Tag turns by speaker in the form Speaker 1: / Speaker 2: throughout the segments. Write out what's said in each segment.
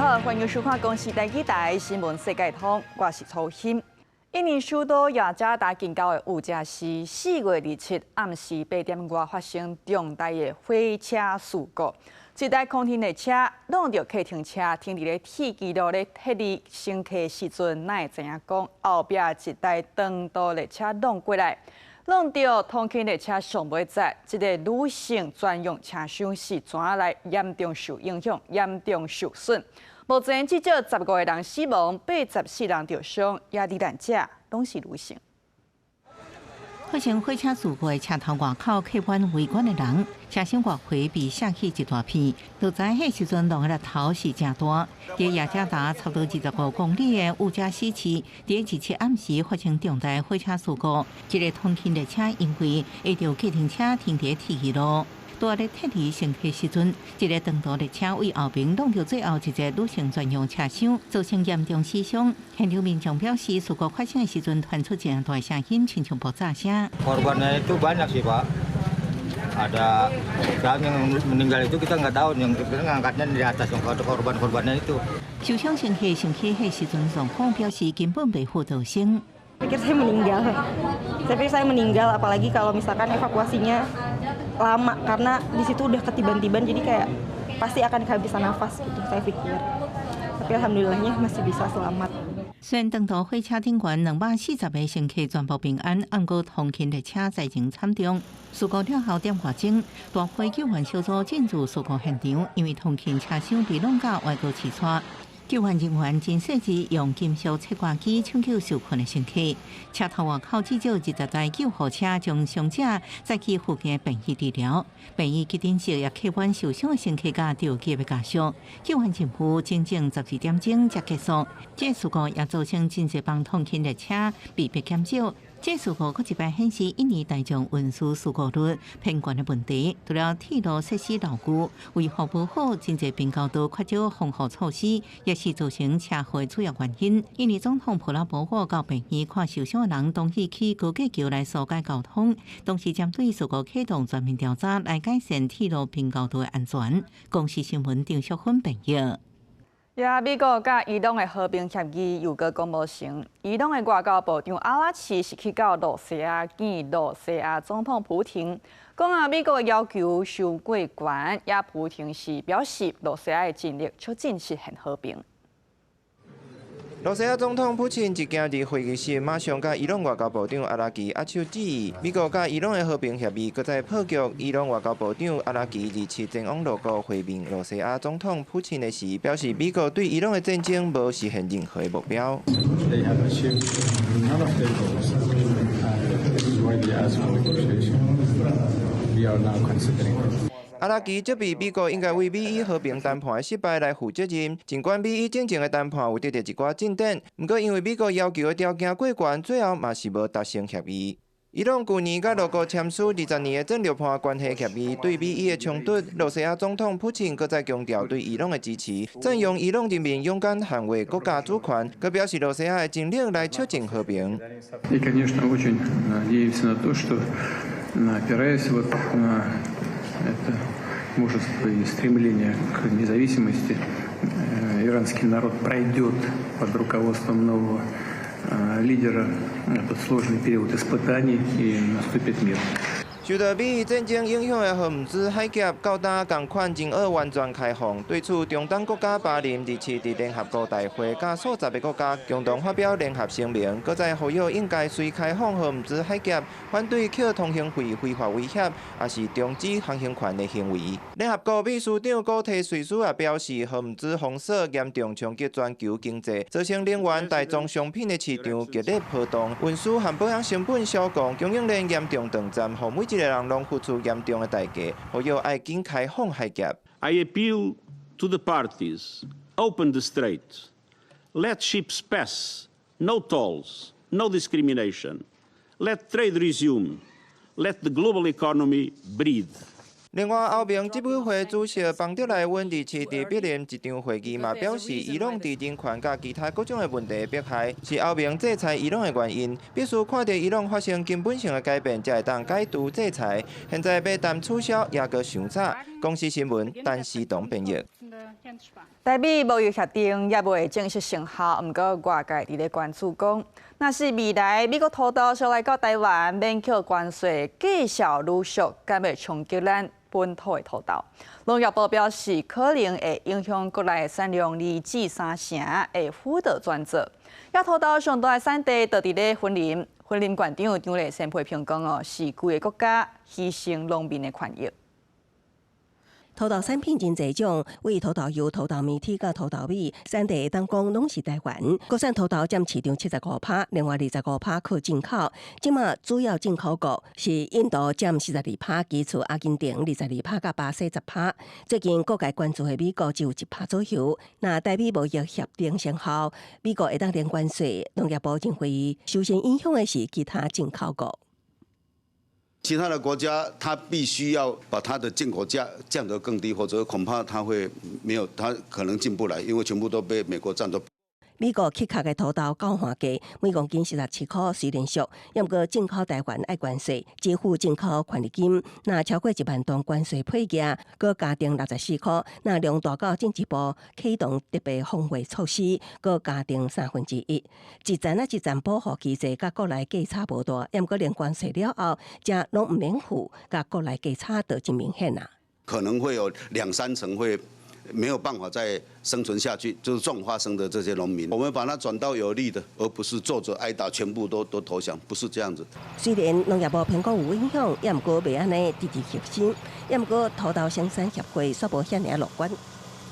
Speaker 1: 好，歡迎收看公視第一台新聞世界通，我是曹欣。印尼首都雅加達近郊的烏遮市，4月27暗時8點外發生重大的火車事故，一台空運列車挵著客停車停佇咧鐵支路咧撤離乘客時陣，哪會知影講後壁一台長途列車挵過來，挵著通勤列車上尾節，這个女性專用車廂是怎來嚴重受影響、嚴重受損。目前至少15個人死亡，84人著傷，也罹難者攏是女性。
Speaker 2: 發生火車事故的車頭外口客滿圍觀的人，車廂外皮被卸去一大片。就在彼時陣，浪的力頭是誠大。佇雅加達差不多25公里的烏遮市市，佇27暗時發生重大火車事故。這个通勤列車因為挨著計程車停佇鐵支路，拄咧撤離乘客時陣，一个長途列車對後爿挵著最後一个女性專用車廂，造成嚴重死傷。現場民眾表示，事故發生的時陣傳出誠大聲音，親像爆炸聲。
Speaker 3: Korbannya itu banyak sih, Pak. Ada yang meninggal itu kita nggak tahu, yang kita ngangkatnya di atas yang korban-korbannya itu.
Speaker 2: 受傷乘客想起彼時陣狀況，表示根本袂赴逃生。
Speaker 4: Pikir saya meninggal. Saya pikir saya meninggal, apalagi kalau misalkan evakuasinya lama karena di situ udah ketiban-tiban, jadi kayak pasti akan kehabisan nafas gitu saya pikir. Tapi alhamdulillahnya masih bisa selamat.
Speaker 2: 雖然長途火車頂懸240個乘客全部平安，毋過通勤列車災情慘重。事故了後點外鐘，大批救援小組進入事故現場，因為通勤車廂被挵甲歪過刺掣。救援人員真細緻用金屬切割機搶救受困的乘客，車頭外口至少20台救護車將傷者載去附近的病院治療。病院急診室也客滿受傷的乘客佮著急的家屬。救援任務整整12點鐘才結束。這事故也造成真濟班通勤列車被迫減少。這事故閣一擺顯示印尼大眾運輸事故率偏懸的問題。除了鐵路設施老舊、維護無好、真濟平交道缺少防護措施，也是造成車禍的主要原因。印尼總統普拉博沃到病院看受傷的人，同意起高架橋來疏解交通，同時針對事故啟動全面調查，來改善鐵路平交道的安全。公視新聞張淑芬編譯。
Speaker 1: 也美國佮伊朗的和平協議又閣講無成。伊朗的外交部長阿拉奇是去到露西亞見露西亞總統普廷，講啊美國的要求傷過懸，也普廷是表示露西亞會盡力促進實現和平。
Speaker 5: 露西亞總統普京一行入會議室，馬上佮伊朗外交部長阿拉奇握手致意。美國佮伊朗的和平協議閣再破局。伊朗外交部長阿拉奇27前往俄國會面露西亞總統普京的時，表示美國對伊朗的戰爭無實現任何目標。
Speaker 6: They have achieved none of their goals. And this is why they ask for negotiation. We are now considering it.
Speaker 5: 阿拉奇責備美國應該為美伊和平談判的失敗來負責任。儘管美伊進前的談判有得到一寡進展，毋過因為美國要求的條件過懸，最後嘛是無達成協議。伊朗舊年佮俄國簽署20年的戰略伴關係協議，對美伊的衝突，露西亞總統普京閣再強調對伊朗的支持，讚揚伊朗人民勇敢捍衛國家主權，閣表示露西亞會盡力來促進和平。
Speaker 6: И, конечно, очень надеемся на то, что, опираясь вот на это мужество и стремление к независимости, иранский народ пройдет под руководством нового лидера этот сложный период испытаний и наступит мир.
Speaker 5: 受到美伊戰爭影響的荷姆茲海峽，到今仝款真愛完全開放。對此，中東國家巴林27佇聯合國大會佮數十個國家共同發表聯合聲明，閣再呼籲應該隨開放荷姆茲海峽，反對扣通行費非法威脅，抑是終止航行權的行為。聯合國秘書長古特瑞斯也表示，荷姆茲封鎖嚴重衝擊全球經濟，造成能源、大宗商品的市場激烈波動，運輸和保養成本小降，供應鏈嚴重斷絕，予每一個人攏付出嚴重的代價，呼籲愛緊開放海峽。
Speaker 7: I appeal to the parties, open the strait, let ships pass, no tolls, no discrimination, let trade resume, let the global economy breathe.
Speaker 5: 另外，歐盟執委會主席馮德萊恩27佇柏林一場會議嘛表示，伊朗佇人權佮其他各種的問題迫害，是歐盟制裁伊朗的原因。必須看著伊朗發生根本性的改變，才會當解除制裁。現在欲談取消，猶閣傷早。公視新聞，陳思東編譯。
Speaker 1: 台美貿易協定猶未正式生效，毋過外界佇咧關注講，若是未來美國土豆欲來到台灣免扣關稅，繼續愈俗，敢會衝擊咱本土的土豆？農業部表示，可能會影響國內產量2至3成，會輔導轉做。遐土豆上大的產地就佇咧雲林，雲林縣長張麗善批評講哦，是規个國家犧牲農民的權益。
Speaker 8: 土豆產品真濟種，為土豆油、土豆麵體佮土豆米，產地會當講攏是台灣。國產土豆佔市場75趴，另外25趴靠進口。這馬主要進口國是印度佔42趴，其次阿根廷22趴，佮巴西10趴。最近各界關注的美國只有1趴左右。若台美貿易協定生效，美國會當零關稅，農業部認為首先影響的是其他進口國。
Speaker 9: 其他的國家，他必須要把它的進口價降得更低，或者恐怕他會沒有，他可能進不來，因為全部都被美國佔走。
Speaker 8: 美國起價的土豆交換價每公斤47塊，雖然俗，毋過進口台灣愛關稅，支付進口權利金，若超過1萬噸關稅配額，閣加徵64塊；若量大到進一步啟動特別防衛措施，閣加徵1/3。一層仔一層保護機制，佮國內價差無大，毋過零關稅了後，遮攏毋免付，佮國內價差就真明顯啦。
Speaker 9: 可能會有兩三成會沒有辦法再生存下去，就是種花生的這些農民，我們把它轉到有利的，而不是坐着挨打，全部都投降，不是這樣子。
Speaker 8: 雖然農業部評估有影響，也毋過袂按呢直指核心，也毋過土豆生產協會煞無遐爾樂觀。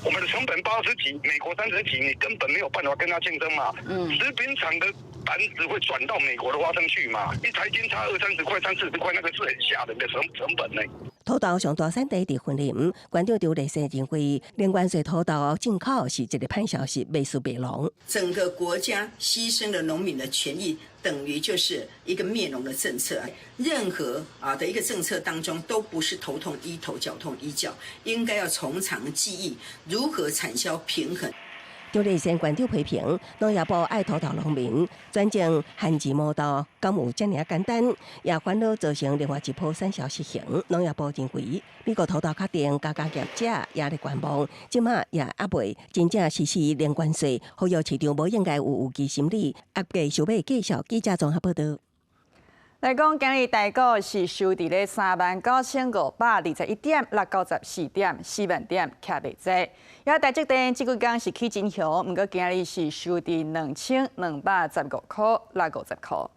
Speaker 10: 我們的成本80幾，美國30幾，你根本沒有辦法跟他競爭嘛。食品廠的單子會轉到美國的花生去嘛？一台斤差二三十塊、三四十塊，那個是很嚇人的成本呢。
Speaker 8: 土豆上大產地佇雲林，縣長張麗善認為，零關稅土豆進口是一个歹消息，袂輸袂農。
Speaker 11: 整個國家犧牲了農民的權益，等於就是一個滅農的政策。任何啊的一個政策當中，都不是頭痛醫頭，腳痛醫腳，應該要從長計議，如何產銷平衡。
Speaker 8: 張麗善縣長批評農業部愛土豆農民轉種旱季毛豆，敢有遮爾簡單？也煩惱造成另外一波產銷失衡。農業部認為，美國土豆確定加價業者也咧觀望，這馬也猶未真正實施零關稅，呼籲市場無應該有預期心理，壓價收買繼續。記者綜合報導。
Speaker 1: 來講，今日台股是收佇咧39,521點，落94點，4萬點，徛袂濟。也台積電這幾工是起真雄，毋過今日是收佇2,215塊，落50塊。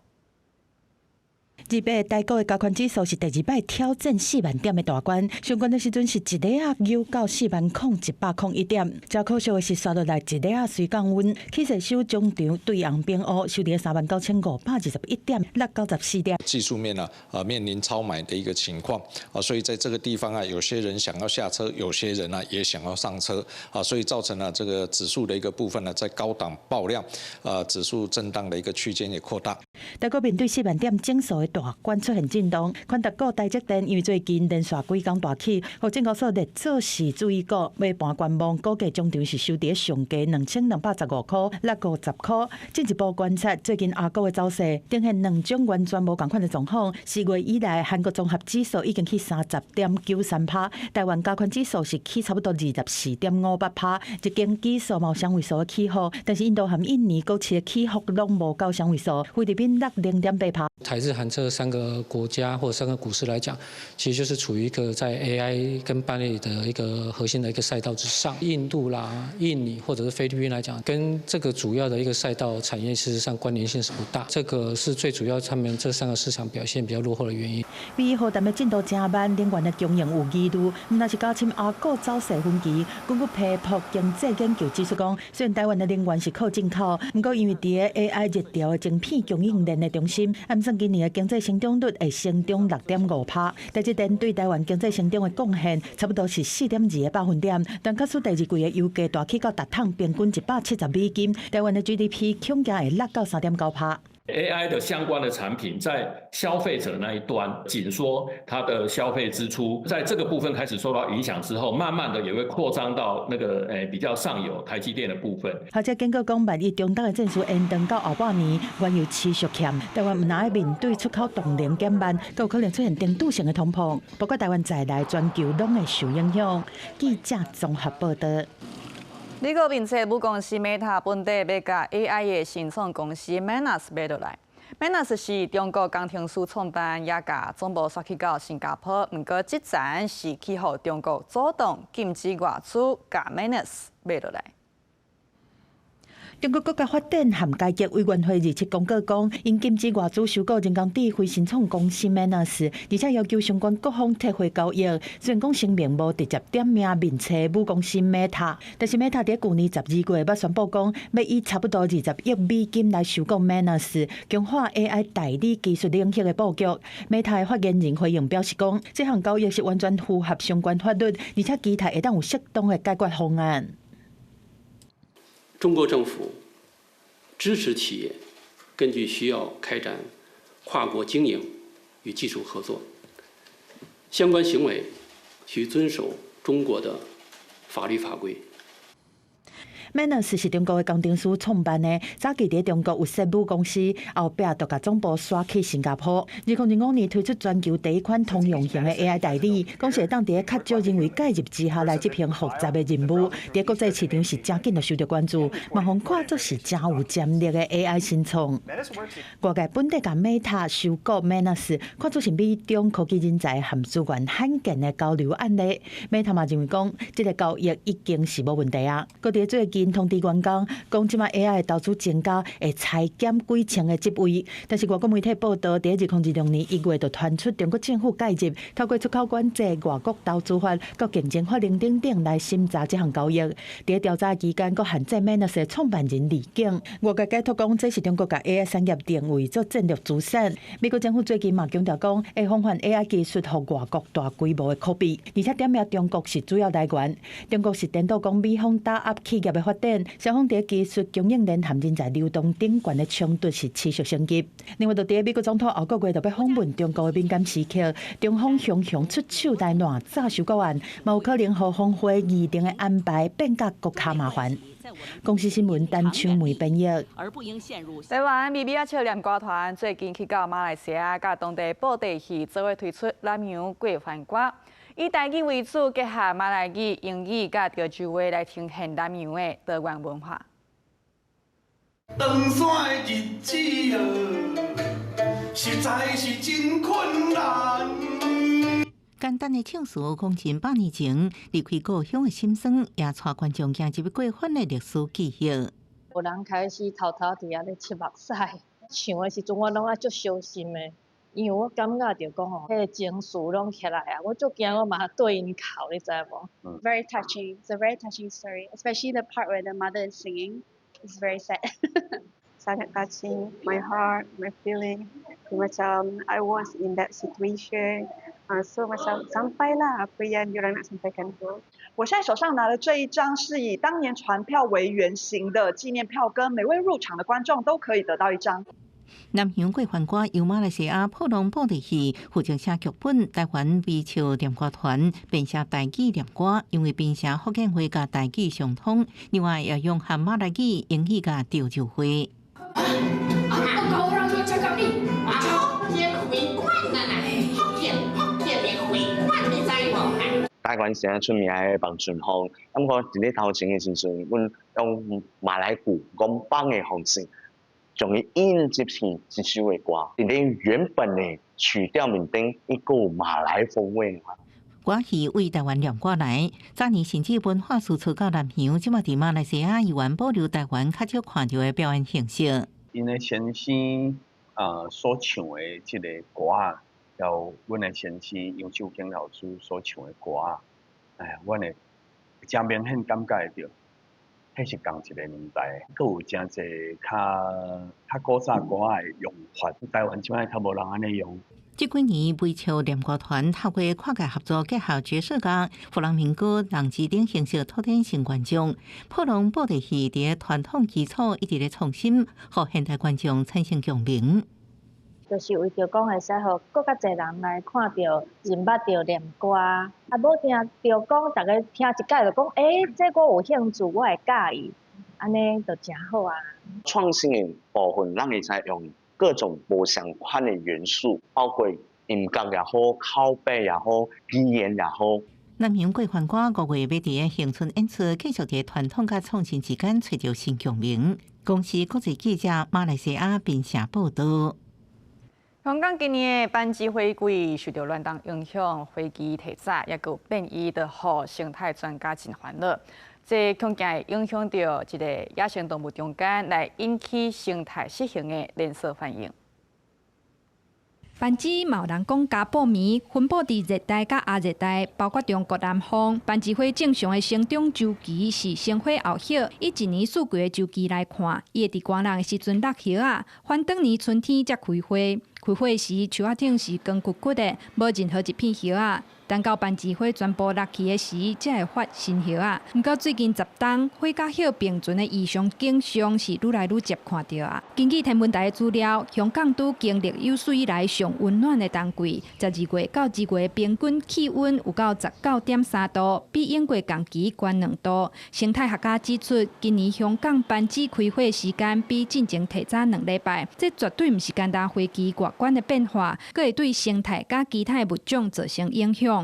Speaker 12: 28台股的加權指數是第二擺挑戰4萬點的大關，上懸的時陣是一下仔扭到40,101點。真可惜的是，紲落來一下仔隨降溫，起勢收終場對紅變烏，收佇39,521點，落94點。
Speaker 13: 技術面呢，面臨超買的一個情況啊，所以在這個地方啊，有些人想要下車，有些人呢也想要上車啊，所以造成了這個指數的一個部分呢，在高檔爆量，啊，指數震盪的一個區間也擴大。
Speaker 12: 台股面對4萬點整數的大關出現震盪，寬達股台積電因為最近連續幾工大起，予證交所列做是注意股，尾盤觀望，估計終場是收佇上低2,215塊，落50塊。進一步觀察最近亞股的走勢，呈現兩種完全無仝款的狀況。4月以來，韓國綜合指數已經起30.93趴，台灣加權指數是起差不多24.58趴，日經指數嘛有雙位數的起伏，但是印度和印尼股市的起伏攏無夠雙位數，菲律賓落0.8趴。
Speaker 14: 台日韓這三個國家或者三個股市來講，其實就是處於一個在 AI 跟半導體的一個核心的一個賽道之上。印度啦、印尼或者是菲律賓來講，跟這個主要的一個賽道產業事實上關聯性是不大。這個是最主要他們這三個市場表現比較落後的原因。
Speaker 12: 美荷擔的進度真慢，能源的供應有疑慮，毋但是加深亞股走勢分歧。根據彭博經濟研究指出講，雖然台灣的能源是靠進口，毋過因為佇个 AI 熱潮的晶片供應鏈的中心，按算今年的經濟成長率會成長6.5趴。台積電對台灣經濟成長的貢獻，差不多是4.2個百分點。但假使第二季的油價大起到逐桶平均170美金，台灣的 GDP 恐驚會落到3.9趴。
Speaker 15: AI 的相關的產品在消費者那一端緊縮它的消費支出，在這個部分開始受到影響之後，慢慢的也會擴張到那個比較上游台積電的部分。
Speaker 12: 學者警告講，萬一中東的戰事延長到後半年，原油持續欠，台灣毋但愛面對出口動能減慢，閣有可能出現程度性的通膨，包括台灣在內，全球攏會受影響。記者綜合報道。
Speaker 1: 美國面冊母公司 Meta 本底欲共 AI 的新創公司 Manus 買落來。Manus 是中國工程師創辦，也共總部徙去到新加坡。毋過這層是去予中國主動禁止外資共 Manus 買落來。
Speaker 12: 中國國家發展和改革委員會27公告講，𪜶禁止外資收購人工智慧新創公司 Manus，而且要求相關各方撤回交易。雖然講聲明無直接點名面冊母公司 Meta，但是 Meta 佇舊年12月捌宣布講，欲以差不多20億美金來收購 Manus，強化 AI 代理技術領域的布局。Meta 的發言人回應表示講，這項交易是完全符合相關法律，而且期待會當有適當的解決方案。
Speaker 16: 中國政府支持企業根據需要開展跨國經營與技術合作，相關行為須遵守中國的法律法規。
Speaker 12: Manus 是中國的工程師創辦的，早期佇中國有設母公司，後壁就共總部徙去新加坡。2025年推出全球第一款通用型的 AI 代理，講是會當佇較少人為介入之下來執行複雜的任務。佇國際市場是誠緊就受著關注，嘛予看做是誠有潛力的 AI 新創。外界本底共 Meta 收購 Manus，看做是美中科技人才和資源罕見的交流案例。Meta 嘛認為講，這個交易已經是無問題啊。閣佇最近通知員工，講這擺 AI 投資增加，會裁減幾千個職位。但是外國媒體報道，佇2026年1月就傳出中國政府介入，透過出口管制、外國投資法、閣競爭法令等等來審查這項交易。佇調查期間，閣限制 Manus 創辦人離境。外界解讀講，這是中國共 AI 產業定位做戰略資產。美國政府最近嘛強調講，會防範 AI 技術予外國大規模的拷貝，而且點名中國是主要來源。中國是顛倒講美方打壓企業的發展，雙方佇技術供應鏈和人才流動頂懸的衝突是持續升級。另外，就佇美國總統後個月就欲訪問中國的敏感時刻，中方雄雄出手來爛詐收購案，嘛有可能予峰會議程的安排變甲閣較麻煩。公視新聞陳秋梅編譯。
Speaker 1: 台灣微微仔笑念歌團最近去到馬來西亞，佮當地布袋戲做伙推出南洋過番歌，以台語為主，結合馬來語、英語佮潮州話來呈現南洋的多元文化。
Speaker 17: 長山的日子啊，實在是真困難。
Speaker 2: 簡單的唱詞，講盡百年前離開故鄉的心酸，也帶觀眾行入過番的歷史記憶。
Speaker 18: 有人開始偷偷佇遐咧拭目屎，唱的時陣我攏愛足小心的，因為我感覺著講吼，彼個情緒攏起來啊，我足驚我嘛對𪜶哭，你知無
Speaker 19: ？Very touching. It's a very touching story, especially the part where the mother is singing. It's very sad.
Speaker 20: Sangat touching my heart, my feeling. Macam I was in that situation. So macam sampailah apa yang diorang nak sampaikan tu.
Speaker 21: 我現在手上拿的這一張是以當年船票為原型的紀念票根，每位入場的觀眾都可以得到一張。
Speaker 2: 南洋過番歌由馬來西亞破浪布袋戲負責寫劇本，台灣微笑念歌團編寫台語念歌，因為檳城福建話佮台語相通，另外也用含馬來語、英語佮潮州話。
Speaker 22: Apa kau orang tua cakap ni? 福建會館啊啦，福建福建的會館，你知無？
Speaker 23: 台灣現在出名的望春風，咁我佇咧頭前的時陣，阮用馬來鼓講放的方式，將伊引入去這首的歌，佇咧原本的曲調面頂，伊閣有馬來風味。
Speaker 2: 歌戲為台灣念歌來，早年甚至文化輸出到南洋，這馬佇馬來西亞猶原保留台灣較少看著的表演形式。
Speaker 24: 𪜶的先生啊所唱的這个歌仔，還有阮的先生楊秀京老師所唱的歌仔，哎，阮會誠明顯感覺會著，彼是仝一个年代，閣有誠濟較較古早歌仔的用法，台灣這擺較無人按呢用。
Speaker 2: 這幾年，微笑念歌團透過跨界合作，結合爵士樂、弗朗明哥、人機等形式拓展新觀眾。破浪布袋戲佇傳統基礎一直咧創新，予現代觀眾產生共鳴。
Speaker 18: 就是為著講會使予閣較濟人來看著、認捌著念歌，啊，無定著講，逐家聽一擺就講，欸，這我有興趣，我會佮意，按呢就誠好啊。
Speaker 23: 創新的部分，咱會使用各種無相款的元素，包括音樂也好、口白也好、語言也好。
Speaker 2: 南洋過番歌五月欲佇恆春演出，繼續佇傳統佮創新之間揣著新共鳴。公視國際記者馬來西亞檳城報道。
Speaker 1: 香港今年的班枝花季受著暖冬影響，花期提早，抑閣有變異，就予生態專家真煩惱。這恐驚會影響著這個野生動物中間，來引起生態失衡的連鎖反應。
Speaker 3: 班枝嘛有人講加布棉，分布佇熱帶佮亞熱帶，包括中國南方。班枝花正常的生長週期是先花後葉，以一年四季的週期來看，伊會佇寒冷的時陣落葉仔，反轉年春天才開花。開花時，樹仔頂是光骨骨的，無任何一片葉仔。等到班枝花全部落去的時，才會發新葉仔。毋過最近十冬，花佮葉並存的異常景象是愈來愈捷看著啊。根據天文台的資料，香港拄經歷有史以來上溫暖的冬季，12月到2月平均氣溫有到19.3度，比英國同期懸2度。生態學家指出，今年香港班枝開花時間比進前提早2禮拜，這絕對毋是干焦花期外觀的變化，閣會對生態佮其他物種造成影響。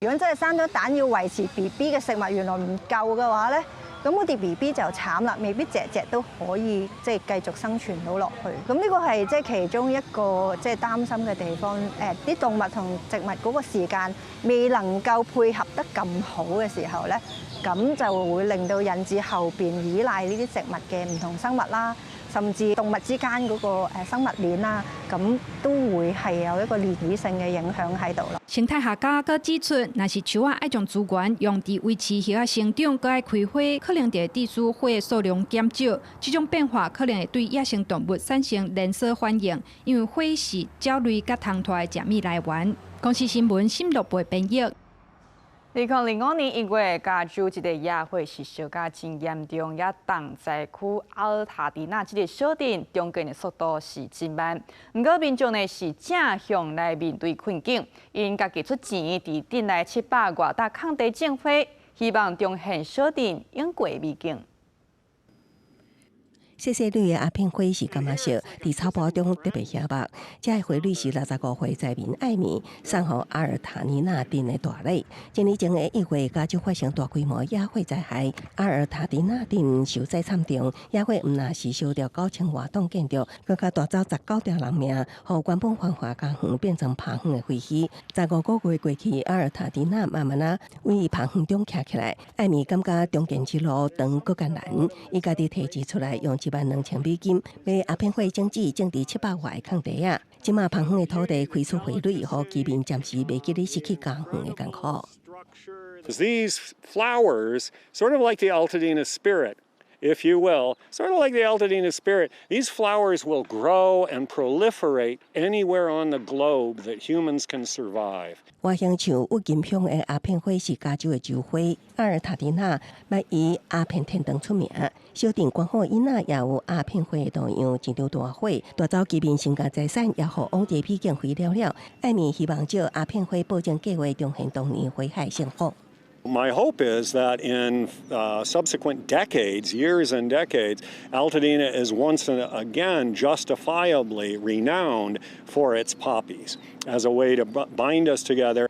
Speaker 4: 如果真係生咗蛋要維持 BB 嘅食物，原來唔夠嘅話咧，咁嗰啲 BB 就慘啦，未必隻隻都可以即係繼續生存到落去。咁呢個係即係其中一個即係擔心嘅地方。啲動物同植物嗰個時間未能夠配合得咁好嘅時候咧，咁就會令到引致後邊依賴呢啲植物嘅唔同生物啦，甚至動物之間嗰個生物鏈啦，咁都會係有一個漣漪性嘅影響喺度啦。
Speaker 3: 生態學家閣指出，若是樹仔愛將資源用佇維持葉仔生長，閣愛開花，可能就會致使花的數量減少。這種變化可能會對野生動物產生連鎖反應，因為花是鳥類佮蟲豸的食物來源。公視新聞沈樂培編譯。
Speaker 1: 2005年1月，加州一個野火是燒甲真嚴重，也重災區阿爾塔迪納這個小鎮，重建的速度是真慢。毋過民眾呢是正向來面對困境，𪜶家己出錢佇鎮內700外擔空地種花，希望重現小鎮往過美景。
Speaker 8: 細細蕊的鴉片花是柑仔色，佇草埔中特別顯目。這个花蕊是65歲災民艾米送予阿爾塔尼納鎮的大禮。一年前的1月，加州發生大規模野火災害，阿爾塔迪納鎮受災慘重，野火毋但是燒著9000外棟建築，閣較帶走19條人命，予原本繁華家園變成荒園的廢墟。15個月過去，阿爾塔迪納慢慢仔為荒園中徛起來。艾米感覺重建之路長閣艱難，伊家己提錢出來用12,000美金買鴉片花種子，種佇700外的空地仔。這馬荒園的土地開出花蕊，予居民暫時袂記得失去家園的艱苦。
Speaker 6: These flowers, sort of like the Altadena spirit, if you will, sort of like the Altadena spirit, these flowers will grow and proliferate anywhere on the globe that humans can survive.
Speaker 8: 外形像鬱金香的鴉片花是加州的州花，阿爾塔迪納嘛以鴉片天堂出名。小鎮官府𪜶仔也有鴉片花的圖樣，一場大火帶走居民身家財產，也予往日美景毀了了。艾米希望藉鴉片花保證計劃重現當年花海盛況。
Speaker 6: My hope is that in subsequent decades, years and decades, Altadena is once again justifiably renowned for its poppies as a way to bind us together.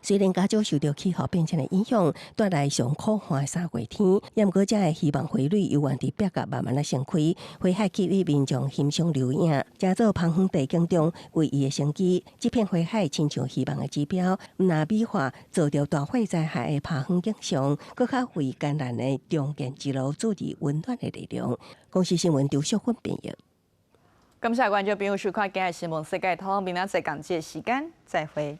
Speaker 8: 雖然加州受著氣候變遷的影響，帶來上苦旱的3月天，也毋過這个希望花蕊猶原佇壁角慢慢仔盛開，花海給予民眾欣賞留影，成做荒園地景中唯一的生機。這片花海親像希望的指標，毋但美化遭著大火災害的荒園景象，閣較為艱難的重建之路注入溫暖的力量。公視新聞張淑芬編譯。
Speaker 1: 感謝觀眾朋友收看今日新聞世界通，明仔載仝這個時間再會。